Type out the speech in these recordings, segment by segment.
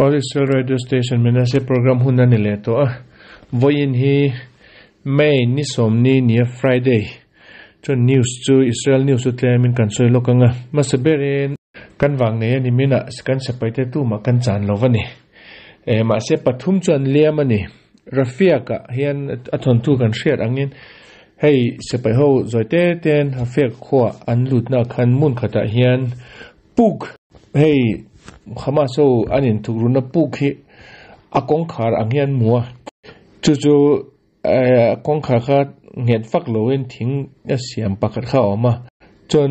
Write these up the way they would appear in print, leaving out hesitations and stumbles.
All Israel Radio Station Menashe program hun a ni leh tawh a, vawiin hi May ni sawmni nia Friday chuan news chu Israel news chu tlemin kan sawi lawk ang a, hmasa berin kan vang nei a ni minah kan sipaite tumah kan chan lo va ni. Eh mahse pathum chu an liam a ni. Rafiak ah hian a thawnthu kan hriat angin hei sipai ho zawi te ten Rafiak khua an lutna khan hmun khatah hian puk hei Hamas ho an inthuk runa puk hi a kawngkhar ang hian an hmu a, chu chu eh kawngkhar kha nghet vak loin thing a siam pakhat kha a awm a, chuan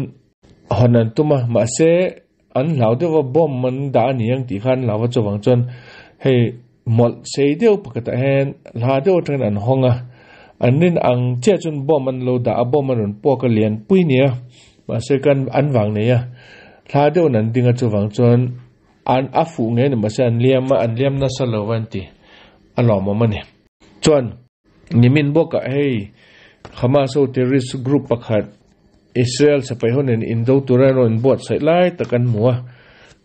hawn an tum a mahse An hlau deuh a, bomb an dah a ni ang tih kha an hlau a, chuvang chuan hei mawlh sei deuh pakhatah hian hla deuh atangin an hawng a, an rin ang chiah chuan bomb an lo dah a, bomb a rawn puak a lian pui nia, mahse kan an vang nei a, hla deuhin an ding a, chuvang chuan an a fuh ngei a ni, mahse an liam a, an liam nasa lo a an ti, a lawmawm a ni. Chuan nimin bawkah hei Hamas ho terrorist group pakhat Israel sipai ho nen indo tura an rawn inbuatsaih lai tak an hmu a,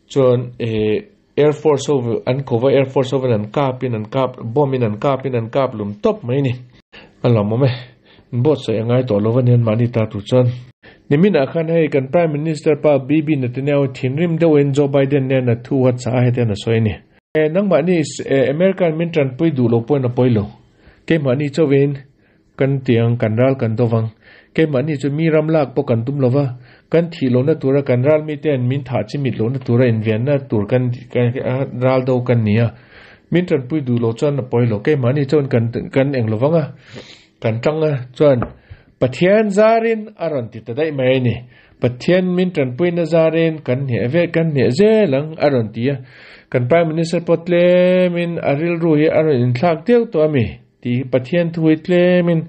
chuan eh Air Force ho an ko va, Air Force ho an kap in an kap bomb in an kap in an kap lum tawp mai a ni. A lawmawm e, inbuatsaih a ngai tawh lo va ni an mahni ta tur chuan. Niminah khan hei kan Prime Minister pa Bibi Netanyahu thinrim deuhin Joe Biden nen a thu a chah a heti an a sawi a ni. Nangmahni American min tanpui duh lo pawhin a pawi lo, keimahni chauhin Kan ti ang, kan ral kan do vang. Keimahni chu mi ram lak pawh kan tum lo va, kan thih lohna tura kan ral mite'n min thah chi mit lohna tura invenna tur kan ral do kan ni a. Min tanpui duh lo chuan a pawi lo. Keimahni chuan kan kan eng lo vang a, kan tang a, chuan Pathian zarin a rawn ti ta daih mai a ni. Pathian min tanpuina zarin kan hneh ve kan hneh zel ang a rawn ti a. Kan Prime Minister pawh tlemin a rilru hi a rawn inthlak deuh tawh a mi. Tih hi Pathian thu hi tlemin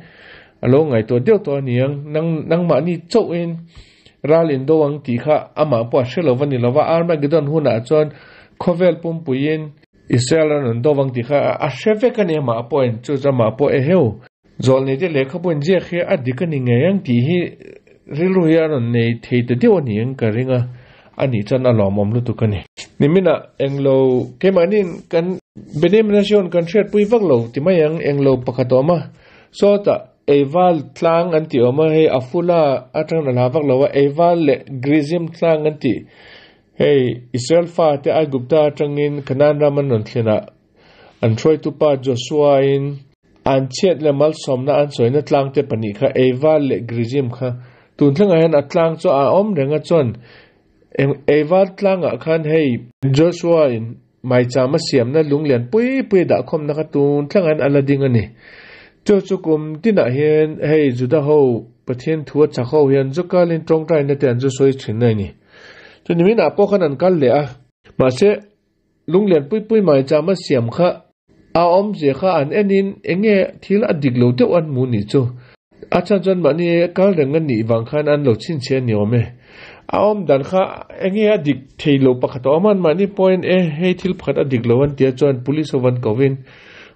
a lo ngaihtuah deuh tawh a ni ang. Nang nangmahni chauhin ral in do ang tih kha amah pawh a hre lo va ni lo va, Armageddon hunah chuan khawvel pumpuiin Israel an rawn do vang tih kha a hre vek a ni amah pawhin, chu chu amah pawh eheu. Zawlnei te lehkhabu in ziak hi a dik a ni ngei ang tih hi rilru hi a rawn nei thei ta deuh a ni ang ka ring a, a nih chuan a lawmawm lutuk a ni. Niminah englo keimahniin kan Bnei Menashe kan hriatpui vak lo ti mai ang, englo pakhat a awm a, sawtah Eival tlang an tih a awm a, hei Afula atangin a hla vak lo a, Eival leh Grizim tlang an tih, hei Israel fate Aigupta atangin Canaan ram an rawn thlen ah an hruaitu pa Joshua-in an chhiat leh malsawmna an sawina tlangte pahnih kha Eival leh Grizim kha tun thlengah hian a tlang chu a awm reng a, chuan Eival tlangah khan hei Joshua-in Maicham a siamna lunglian pui pui a dahkhawmna kha tun thlengah hian a la ding a ni. Chu chu kum tinah hian hei Juda ho Pathian thu a chak ho hian zu kalin tawngtaina te an zu sawi thin a ni. Chu niminah pawh khan an kal leh a. Mahse, lunglian pui pui maicham a siam kha a awmzia kha an enin eng nge thil a dik lo deuh an hmu nih chu. A chhan chuan mahni kal reng a nih vang khan an lo chhinchhiah a ni awm e. A awm dan kha eng nge a dik thei lo pakhat a awm a, mahni pawhin e hei thil pakhat a dik lo an tia chuan police ho van kovin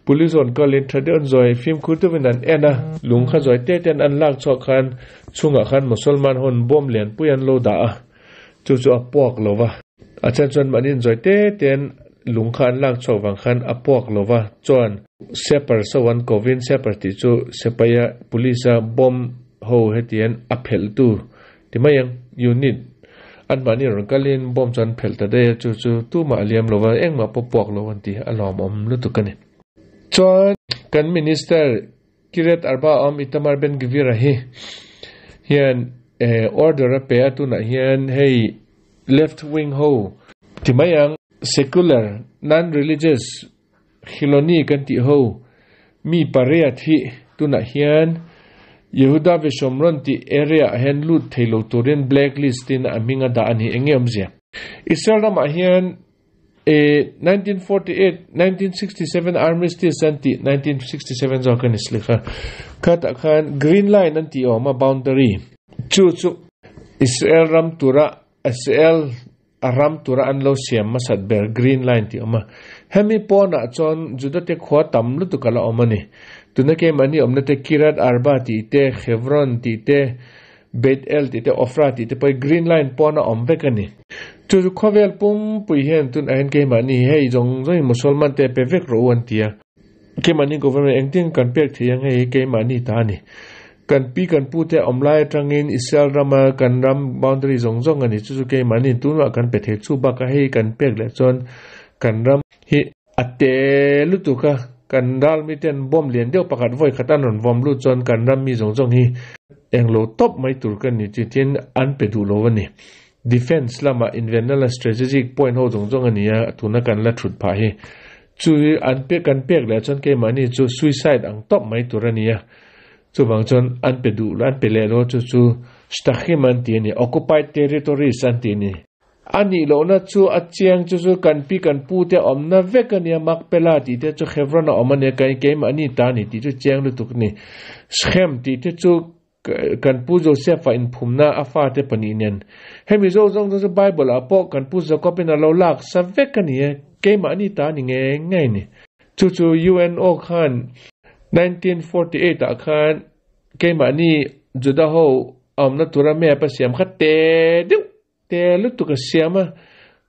police ho an kalin tha deuh an zawi fimkhur deuhin an en a, lung kha zawi te ten an lak chhuak khan chhungah khan Mosolman ho an bawm lianpui an lo dah a, chu chu a puak lo va. A chhan chuan mahni an zawi te ten lung kha an lak chhuak vang khan a puak lo va, chuan Separ so an kovin Separ tih chu sipaia police a bomb ho hetian a phelh tu ti mai ang unit an mahni rawn kalin bomb chu an phelh ta daih a, chu chu tumah a liam lo va, engmah pawh puak lo an ti a lawmawm lutuk a ni. Chuan kan minister Kiryat Arba awm Itamar Ben-Gvir-a hi hian order a pe a, tunah hian hei left wing ho ti mai ang, secular, non-religious, Khiloni kan tih ho mi pariat hi tunah hian Yehuda ve Shomron tih area ah hian lut thei lo turin black list in a hming a dah a ni. Eng nge awmzia? Israel ramah hian 1948, 1967 armistice an tih, 1967 zawk a ni slik a, khatah khan green line an tih a awm a, boundary. Chu chu Israel ram tura Israel a ram tura an lo siam hmasat ber green line tih a awm a. Hemi pawnah chuan Judate khua tam lutuk a la awm a ni. Tuna keimahni awmna te Kiryat Arba tih te, Hebron tih te, Beit El tih te, Ofra tih te pawh hi green line pawn a awm vek a ni. Chu chu khawvel pumpui hian tun ah hian keimahni hei zawng zawng hi Musalman te pe vek rawh u an ti a. Keimahni government engtin kan pek thei ang hei hi keimahni ta a ni. Kan pi kan pu te awm lai atangin Israel rama kan ram boundary zawng zawng a ni. Chu chu keimahni tunah kan pe thei chu bakah hei kan pek leh chuan kan ram hi a te lutuk a, kan ral miten bomb lian deuh pakhat vawi khat an rawn vawm lut chuan kan ram mi zawng zawng hi englo tawp mai tur ka ni chi tin an pe duh lo a ni. Defence lama invenna la strategic point ho zawng zawng a ni a, tuna kan la thut phah hi. Chu hi an pe kan pek leh chuan keimahni chu suicide ang tawp mai tur a ni a, chuvang chuan an pe duh an pe leh lo chu chu Shtachim an ti a ni, occupied territories an ti a ni. A nih lohna chu a chiang chu chu kan pi kan pu te awmna vek a nia, Makpela tih te chu Hebron a awm a nia, keimahni ta a ni tih chu chiang lutuk a ni. Shechem tih te chu Kan pu Joseph-a inphumna a fate pahnih nen. Hemi zawng zawng chu Bible-ah pawh kan pu Jacob-in a lo lak sa vek a ni e, keimahni ta ni ngei ngei a ni. Chu chu UNO khan 1948 ah khan keimahni Juda ho a awmna tura map a siam kha te deuh Te lutuk a siam a,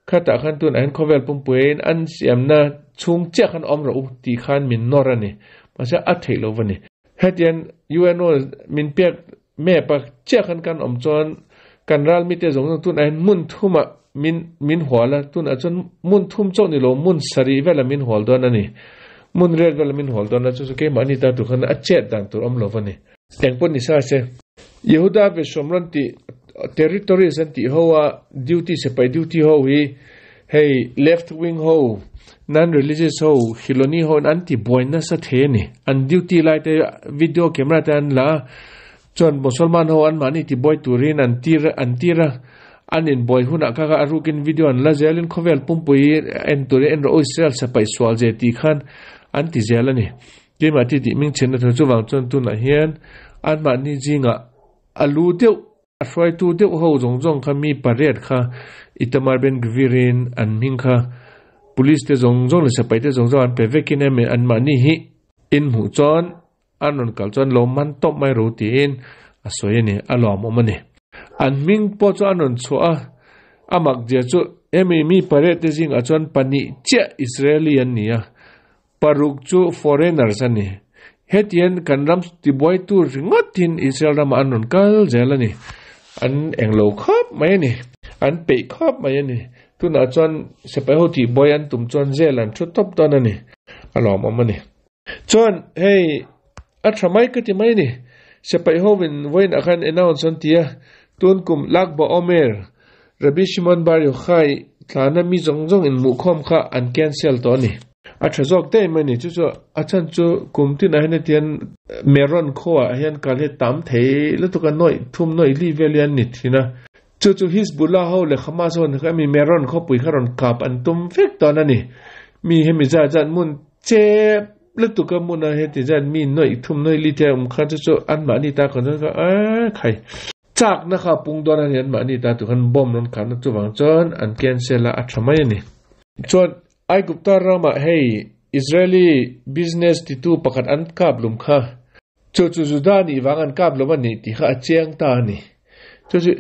khatah khan tunah hian khawvel pumpuiin an siamna chhung chiah khan awm rawh u tih khan min nawr a ni. Mahse a theih lo va ni. Hetiang UNO min pek map a chiah khan kan awm chuan kan ral mite zawng zawng tunah hian hmun thumah min min hual a, tunah chuan hmun thum chauh ni lo hmun sarih velah min hual dawn a ni. Hmun riat velah min hual dawn a, chu chu keimahni ta tur khan a chet dan tur awm lo va ni. Engpawh ni sa se, Yehuda ve Shomron tih territories an tih ho a duty sipai duty ho hi hei left wing ho, non religious ho, Hiloni ho in an ti buai nasa thei a ni. An duty lai te video camera te an la a, chuan Mosolman ho an mahni ti buai turin an tir an tir a, an in buai hunah kha kha a rukin video an la zelin khawvel pumpui en turin en rawh u Israel sipai sual ze tih khan an ti zel a ni. Keimah ti tih ming chhenna thu chuvang chuan tunah hian anmahni zingah a lu deuh, a hruaitu deuh ho zawng zawng kha mi pariat kha Itamar Ben Gvir-in an hming kha Police te zawng zawng leh sipai te zawng zawng an pe vekin em anmahni hi in hmuh chuan an rawn kal chuan lo man tawp mai ro tiin a sawi a ni, a lawmawm a ni. An hming pawh chu an rawn chhuah a, a mak zia chu hemi mi pariat te zingah chuan pahnih chiah Israeli an ni a, Paruk chu foreigners a ni. Hetian kan ram tibuaitu ringawtin Israel ramah an rawn kal zel a ni. An englo khawp mai a ni. An peih khawp mai a ni. Tunah chuan sipai ho tihbuai an tum chuan zel an thu tawp dawn a ni. A lawmawm a ni. Chuan hei a tha mai ka ti mai a ni. Sipai hovin vawiinah khan announce an ti a, tun kum Lag BaOmer Rabbi Shimon Bar Yochai tlana mi zawng zawng inhmuhkhawm kha an cancel tawh a ni. A tha zawk daih mai a ni. Chu chu a chhan chu kum tinah hian hetiang Meron khuaah hian kal hi tam thei lutuk a, nawih thum nawih li vel hi an ni thin a. Chu chu Hizbullah ho leh Hamas ho kha mi Meron khawpui kha rawn kap an tum vek dawn a ni. Mi hemi zat zat hmun chep lutuk a hmun a heti zat mi nawih thum nawih li te a awm kha chu chu anmahni ta kan chuan kha eee khai. Chakna kha pung dawn a ni anmahni ta tur khan bomb rawn kharna chuvang chuan an cancel a, a tha mai a ni. Chuan Aigupta ramah hei Israeli business titu pakhat an kap lum kha, chu chu Juda nih vang an kap lum a nih tih kha a chiang ta a ni. Chu chu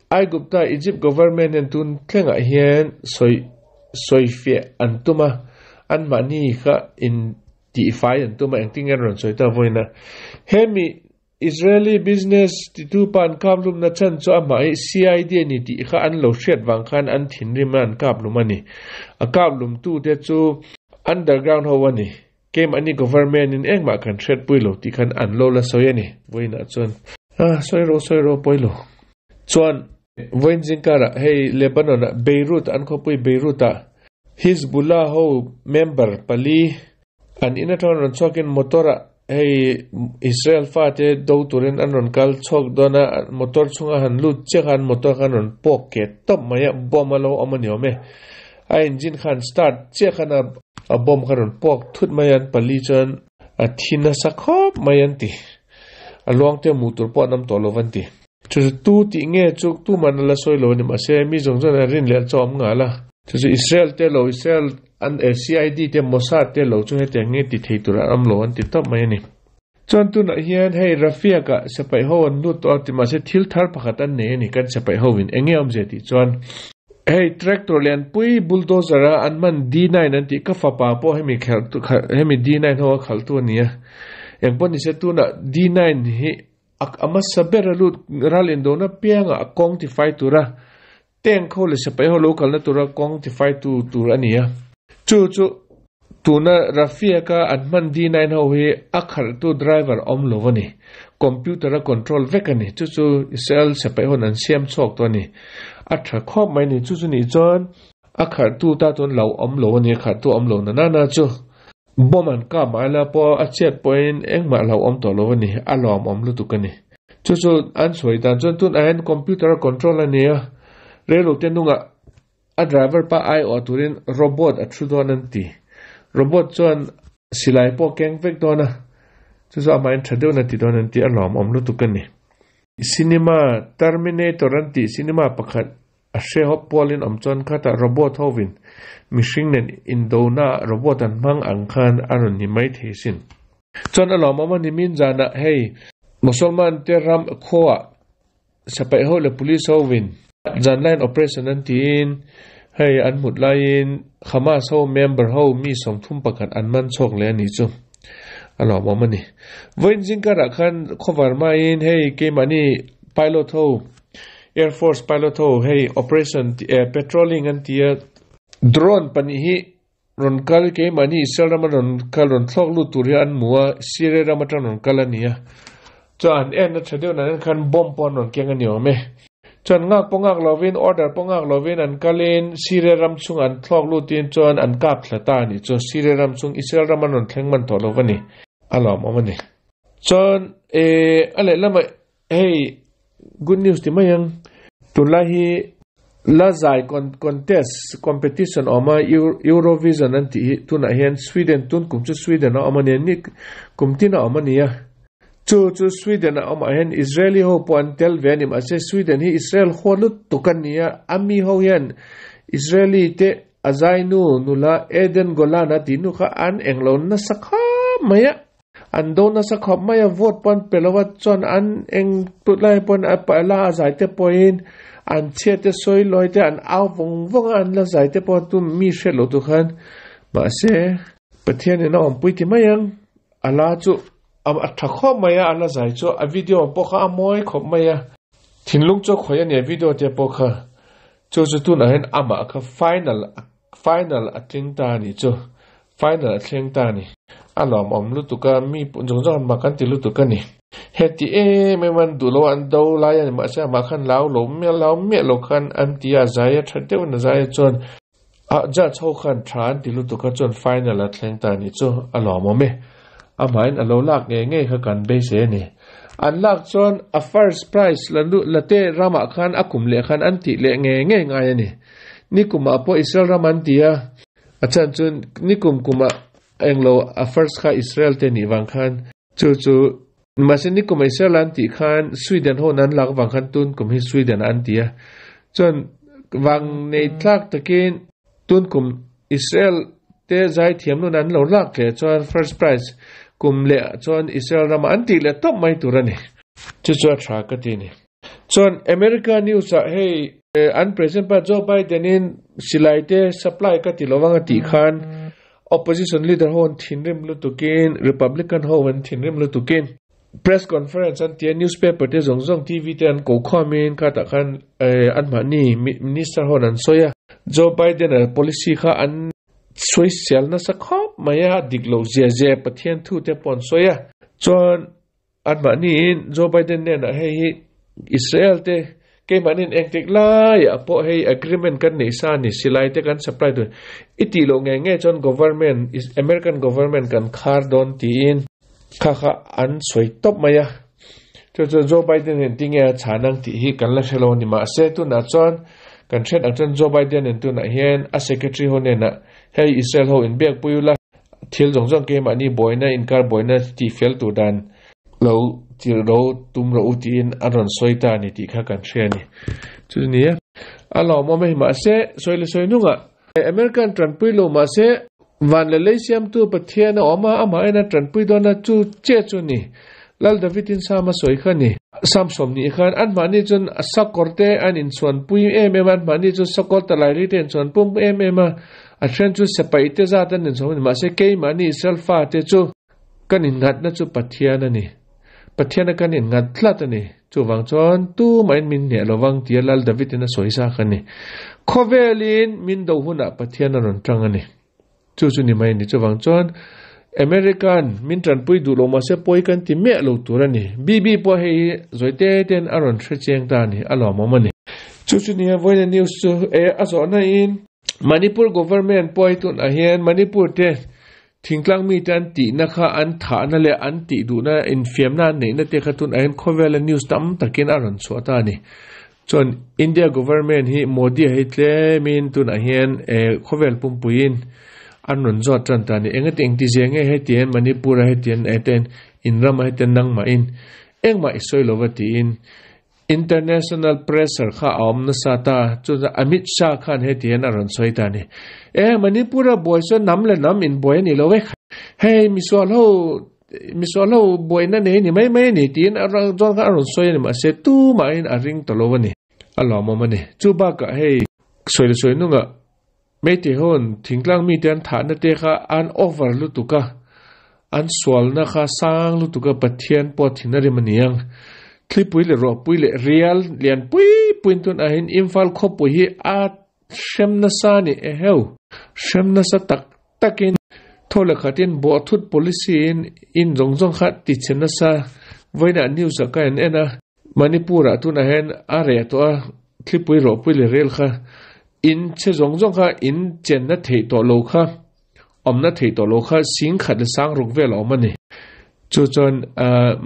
Aigupta Egypt government hian tun thlengah hian sawi sawifiah an tum a, anmahni kha in tihfai an tum a, engtin nge an rawn sawi ta vawiin a. Hemi Israeli business titu pa an kap lumna chan chu amah hi CID a ni tih kha an lo hriat vang khan an thinrim a an kap lum a ni. A kap lumtu te chu underground ho a ni. Keimahni government in engmah kan hriatpui lo tih khan an lo la sawi a ni. Vawiinah chuan ah sawi rawh sawi rawh pawi lo. Chuan vawiin zingkarah hei Lebanon ah Beirut an khawpui Beirut ah Hizbullah ho member pali An in atang rawn chhuakin motor ah hei Israel fate do turin an rawn kal chhuak dawn a, motor chhunga han lut chiah khan motor khan rawn pawk keh tawp mai a, bomb a lo awm a ni awm e. A engine khan start chiah khan a bomb kha rawn pawk thut mai a, an pali chuan a thi nasa khawp mai an ti. A luang te hmuh tur pawh an awm tawh lo an ti. Chu chu tu tih nge chu tuman a la sawi lo a ni mahse mi zawng zawng an rin leh an chawm nghal a. Chu chu Israel te lo Israel an CID te Mossad te lo chu hetiang nge ti thei tur an awm lo an ti tawp mai a ni. Chuan tunah hian hei Rafiak ah sipai ho an lut tawh a ti mahse thil thar pakhat an nei a ni kan sipai ho in eng nge awmzia tih chuan. Hei tractor lian pui bulldozer a an hman D9 an tih ka fapa pawh hemi khelh hemi D9 ho a khalh tu a ni a. Engpawh nise tunah D9 hi a hmasa ber a lut ral indona piangah a kawng tifai tura Tank ho leh sipai ho lo kalna tura kawng tifaitu tur a ni a. Chu chu tuna Rafiak-a an hman D9 ho hi a khalhtu driver awm lo a ni. Computer a control vek a ni. Chu chu Israel sipai hon an siam chhuak tawh a ni. A tha khawp mai a ni. Chu chu nih chuan a khalhtu ta chuan lo awm lo a ni. A khalhtu awm lo na nana chu bomb an kap mah ila pawh a chhiat pawhin engmah lo awm tawh lo a ni. A lawmawm lutuk a ni. Chu chu an sawi dan chuan tunah hian computer a control a ni a, reilo te nungah a driver pa aiawh turin robot a thu dawn an ti. Robot chuan silai pawh keng vek dawn a, chu chu amahin tha deuhin a ti dawn an ti, a lawmawm lutuk a ni. Cinema Terminator an tih cinema pakhat a hrehawp pawlin awm chuan khatah robot hovin mihring nen indona ah robot an hmang ang khan a rawn ni mai thei sin. Chuan a lawmawm a ni min zanah hei Mosolman te ram khuaah sipaih ho leh police hovin zanlain operation an tiin hei an hmut laiin Hamas ho member ho mi 31 an man chhuak leh a nih chu a lawmawm a ni. Vawiin zingkarah khan khawvar hmain hei keimahni pilot ho Air Force pilot ho hei operation patrolling an ti a drone pahnih hi Rawn kal keimahni Israel rama rawn kal rawn thlawk lut tur hi an hmu a, Syria ram atang rawn kal a ni a. Chuan an en a tha deuh nan khan bomb pawh an rawn keng a ni awm e. Chuan nghak pawh nghak lovin order pawh nghak lovin an kalin Syria ram chhung an thlawk lutin chuan an kap thla ta a nih chu. Syria ram chhung Israel ram an rawn thleng hman tawh lo va ni. A lawmawm a ni. Chuan eh a lehlamah Hei good news ti mai ang. Tunlai hi la zai contest competition awm a Eurovision an tih hi tunah hian Sweden tun kum chu Sweden a awm a nia ni kum tin a awm a nia. Chu chu Sweden a awmah hian Israeli ho pawh an tel ve a ni mahse Sweden hi Israel huat lutuk a nia a mi ho hian Israeli te a zai nu nula Eden Golan a tih nu kha an englo nasa khawp mai a. An do nasa khawp mai a, vote pawh an pe lo a, chuan an eng tut lai pawhin a la a zai te pawhin an chhiat te sawi lawi te an au vawng vawng a, an la zai te pawh tu mi hriat loh tur khan mahse Pathian in a awmpui ti mai ang, a la chu a tha khawp mai a, a la zai chu a video pawh kha a mawi khawp mai a, thinlung chu a khawih a ni a video te pawh kha, chu chu tunah hian amah kha final Final a tling ta a nih chu. Final a thleng ta a ni. A lawmawm lutuk a, mi zawng zawng an mak an ti lutuk a ni. Heti em em an duh lo a, an do lai a ni mahse amah khan lau lo miah lau miah lo khan an ti a, zai a tha deuhin a zai a chuan a judge ho khan tha an ti lutuk a chuan final a thleng ta a nih chu. A lawmawm e. Amahin a lo lak ngei ngei kha kan beisei a ni. An lak chuan a first prize la nu la te ramah khan a kum leh khan an tih leh ngei ngei ngai a ni. Nikumah pawh Israel ram an ti a, a chhan chu nikum kumah englo a first kha Israel te nih vang khan chu chu mahse nikum Israel an tih khan Sweden ho an lak vang khan tun kum hi Sweden an ti a, chuan vang nei tlak takin tun kum Israel te zaithiam nun an lo lak leh chuan first prize kum leh chuan Israel ramah an tih leh tawp mai tur a ni. Chu chu a tha ka ti a ni. Chuan America news ah hei an president pa Joe Biden in silai te supply ka ti lovang a tih khan opposition leader ho an thinrim lutukin Republican ho an thinrim lutukin press conference an tia newspaper te zawng zawng TV te an ko khawmin khatah khan an mahni minister ho an sawi a Joe Biden a policy kha an sawi sial nasa khawp mai a dik loh zia zia Pathian thu te pawh an sawi a chuan Anmahniin Joe Biden hnenah hei hi Israel te keimahniin engtik laiah pawh hei agreement kan neih sa a ni, silai te kan supply tur i tih loh ngei ngei chuan government, American government kan khar dawn tiin kha kha an sawi tawp mai a. Chu chu Joe Biden hian tinge a chhan ang tih hi kan la hre lo a ni. Mahse tunah chuan kan hriat ang chuan Joe Biden in tunah hian a secretary ho hnenah hei Israel ho inbiakpui ula, Thil zawng zawng keimahni buaina inkar buaina tih fel tur dan lo tirh ro tum rawh u tiin a rawn sawi ta a ni tih kha kan hria a ni. Chu ni e. A lawmawm a hi mahse sawi leh sawi nungah American tanpui lo mahse van leh lei siamtu Pathian a awm a, amah en a tanpui dawn a chu chiah chu ni. Lal Davidin Sam a sawi kha a ni. Sam 20 khan anmahni chuan sakawr te an inchuanpui em em a, anmahni chu sakawr talaili te inchuanpum em em a, a then chu sipai te zat an inchawm a ni. Mahse keimahni Israel fate chu kan innghatna chu Pathian a ni. Pathiana kan innghat tlat a ni. Chuvang chuan tumahin min hneh lovang tia Lal Davidin a sawi zak a ni. Khawvelin min do hunah Pathian a rawn tang a ni. Chu chu ni mai a ni. Chuvang chuan American min tanpui duh lo mahse pawi kan ti miah lo tur a ni. BB pawh hei hi zawi te ten a rawn hre chiang ta a ni, a lawmawm a ni. Chu chu nia vawiina news chu e a zawhna in Manipur government pawh hi tunah hian Manipur te thingtlang mite an tihna kha an thahna leh an tih duhna infiamna an neihna te kha tunah hian khawvela news tam takin a rawn chhuah ta a ni. Chuan India government hi Modi hi tlemin tunah hian khawvel pumpuiin an rawn zawt tan ta a ni. Engati engti zia nge hetian Manipur a hetian eten in rama hetian nangmahin engmah i sawi lova tiin international pressure kha a awm nasa ta. Chuan Amit Shah khan hetian a rawn sawi ta a ni. E Manipur a buai chuan nam leh nam inbuai a ni lo e. Hei misual ho Misual ho buaina nei ni mai mai a ni tiin a rawn kha a rawn sawi a ni mahse tumahin a ring ta lo a ni. A lawmawm a ni. Chu bakah hei sawi leh sawi nungah Meitei hawn thingtlang mite an thahna te kha an over lutuk a, an sualna kha sang lutuk a Pathian pawh thin a rim a ni ang. Thlipui leh ruahpui leh rial lian pui puiin tunah hian Imphal khawpui hi a hrem nasa a ni eheu. Hrem nasa tak takin thaw leh khatin bawhthut policy in in zawng zawng kha ti chhe nasa vawiinah news ah ka en en a, Manipur ah tunah hian a reh tawh a, thlipui rawhpui leh rel kha in chhe zawng zawng kha in chenna theih tawh lo kha awmna theih tawh lo kha sing khat leh sang ruk vel a awm a ni. Chu chuan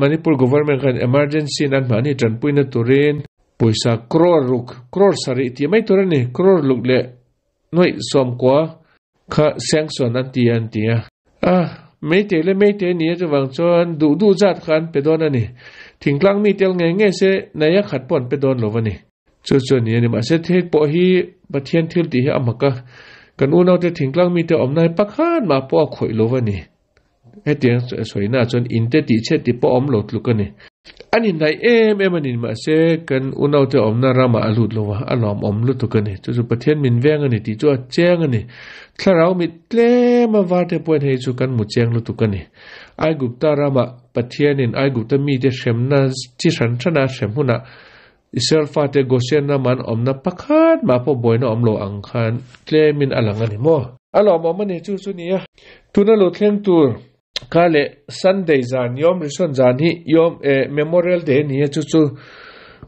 Manipur government khan emergency in an mahni tanpuina turin pawisa crore ruk crore sarih tih mai tur a ni crore luk leh Nuaih sawmkua kha sanction an ti an ti a. A, Meitei leh Meitei nia chuvang chuan duh duh zat kha an pe dawn a ni. Thingtlang mi tel ngei ngei se naia khat pawh an pe dawn lo a ni. Chu chu a ni a ni. Mahse thil pawh hi Pathian thil tih hi a mak a. Kan unaute thingtlang mite awmna hi pakhat mah pawh a khawih lo a ni. Hetiang sawina chuan inte tih chhiat tih pawh a awm lo tluk a ni. A ni hnaih em em a ni, mahse kan unaute awmna ramah a lut lo a, a lawmawm lutuk a ni. Chu chu Pathian min veng a ni tih chu a chiang a ni. Thlarau mit tlem a varte pawhin hei chu kan hmu chiang lutuk a ni. Aigupta ramah Pathianin Aigupta mite hremna chi hran hrana hrem hunah Israel fate Goshen rama an awmna pakhat mah pawh buaina awm lo ang khan tlemin a lang a ni maw? A lawmawm a ni chu chu nia. Tuna lo thleng tur kha leh Sunday zan Yom Rishon zan hi Yom eh Memorial Day a ni a chu chu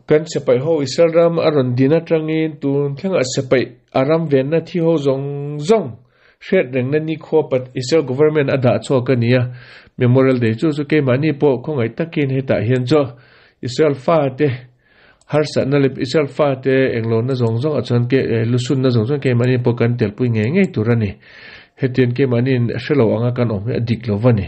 kan sipai ho Israel ram a rawn din atangin tun thlengah sipai a ram venna thi ho zawng zawng hriat rengna nikhua pat Israel government a dah chhuak a ni a Memorial Day chu chu keimahni pawh khawngaih takin hetah hian chu Israel fate harsatna leh Israel fate englohna zawng zawng ah chuan ke lusunna zawng zawng keimahni pawh kan telpui ngei ngei tur a ni. Hetiang keimahniin hrelo anga kan awm hi a dik lo va ni.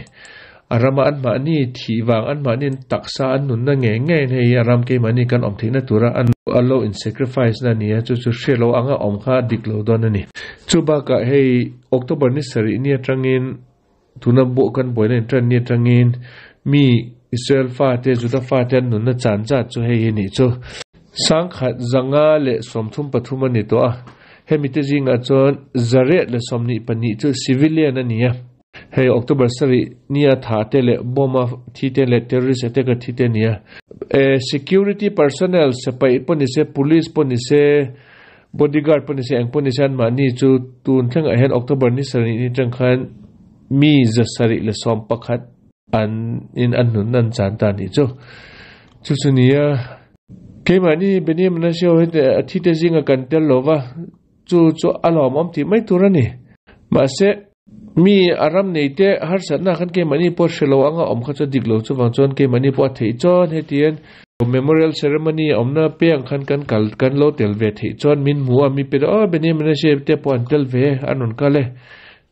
A rama anmahni thih vang anmahniin taksa an nunna ngei ngeiin hei hi a ram keimahni kan awm theihna tura an lo in sacrifice na a ni a, chu chu hrelo anga awm kha a dik lo dawn a ni. Chu bakah hei October ni sarih ni atangin Tuna bawh kan buaina in ṭan ni aṭangin mi Israel fate, Juda fate an nunna chan zat chu hei hi nih chu. Sangkhat 533 a ni tawh a, hemi te zingah chuan 122 chu civilian a ni a. Hei October sarih nia tha te leh bomb a thi te leh terrorist attack a thi te a ni a. Security personnel sipai pawh ni se, police pawh ni se, Bodyguard pawh nise eng pawh nise anmahni chu tun thlengah hian October ni sarih ni atang khan mi 711 an in an hnun an chan ta nih chu. Chu chu nia keimahni Beni Menashe ho hi a thi te zinga kan tel lo va, chu chu a lawmawm tih mai tur a ni. Mahse mi a ram nei te harsatna khan keimahni pawh hre lo anga awm kha chu a dik lo chuvang chuan keimahni pawh a theih chuan hetiang Memorial ceremony a awmna piang khan kan kal kan lo tel ve theih chuan min hmu a mi pe deuh aw Beni Menashe te pawh an tel ve an rawn kal e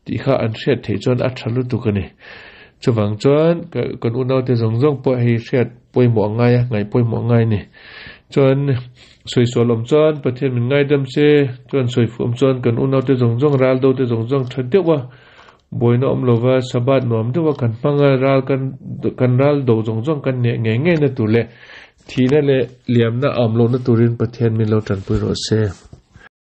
tih kha an hriat theih chuan a tha lutuk a ni. Chuvang chuan kan unaute zawng zawng pawh hei hriat pawimawh a ngai a ngaih pawimawh a ngai a ni. Chuan Sawi sual awm chuan Pathian min ngaidam che, chuan sawi fuh awm chuan kan unaute zawng zawng ral do te zawng zawng tha deuh a. Buaina awm lova Sabbath nuam deuha kan hmang a, ral kan kan ral do zawng zawng kan hneh ngei ngei na tur leh thihna leh liamna a awm lohna turin Pathian min lo tanpui rawh se.